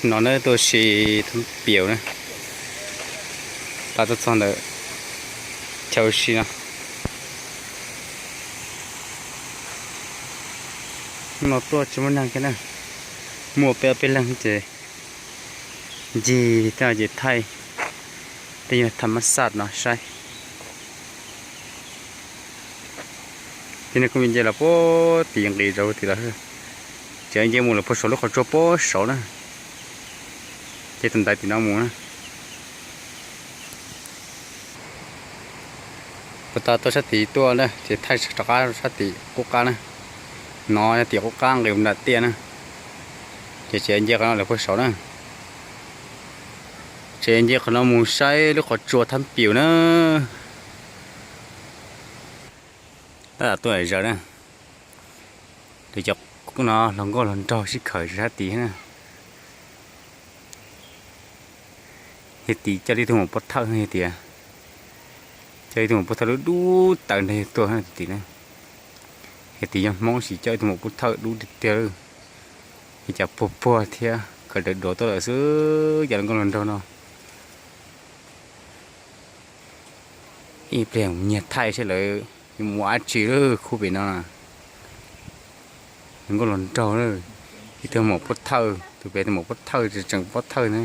No na tuaj si thab pias na, pab tuaj txog ntawm chaw ua si no. Hnub no tuaj tsis muaj neeg kiag na, muaj peb ob peb leeg ces ncig tej no ces thaij tej nyuag tham mab xaj no saib. Ces nej kuj nce los puag tim nqis rau tim los, tseem nce mus lawm puag saum lub qhov tsua puag saud na, ces tus ntaiv tim no mus na. Puag ta tuaj sab tid tuaj na ces thaij rov qab sab tim qub qab na. No yog tim qub qab nqis mus nram tiaj na, ces tseem nce qhov no lawm puag saud na. Tseem nce qhov no mus saib lub qhov tsua thab pias na. Tab tom tuaj zaws na, cov no hluas nkauj hluas nraug sib khaws sab tid na. Yog tim coj ib tug maum pov thawj tias, coj ib tug maum pov thawj dub dub tawv nrog yawg tuaj tim na. Yog tim yog Hmoob sis coj ib tug maum pov thawj dub tiag tiag, yog cas puag puag thiab khaws daws duav tuaj lawm xwb cas hluas nkauj hluas nraug no. Ib pliag nyiag thaij saib lawv yuav mus ua dab tsi lawm khub pem no. Hluas nkauj hluas nraug, ib tug maum pov thawj, tus pem tus maum pov thawj tseem pov thawj na.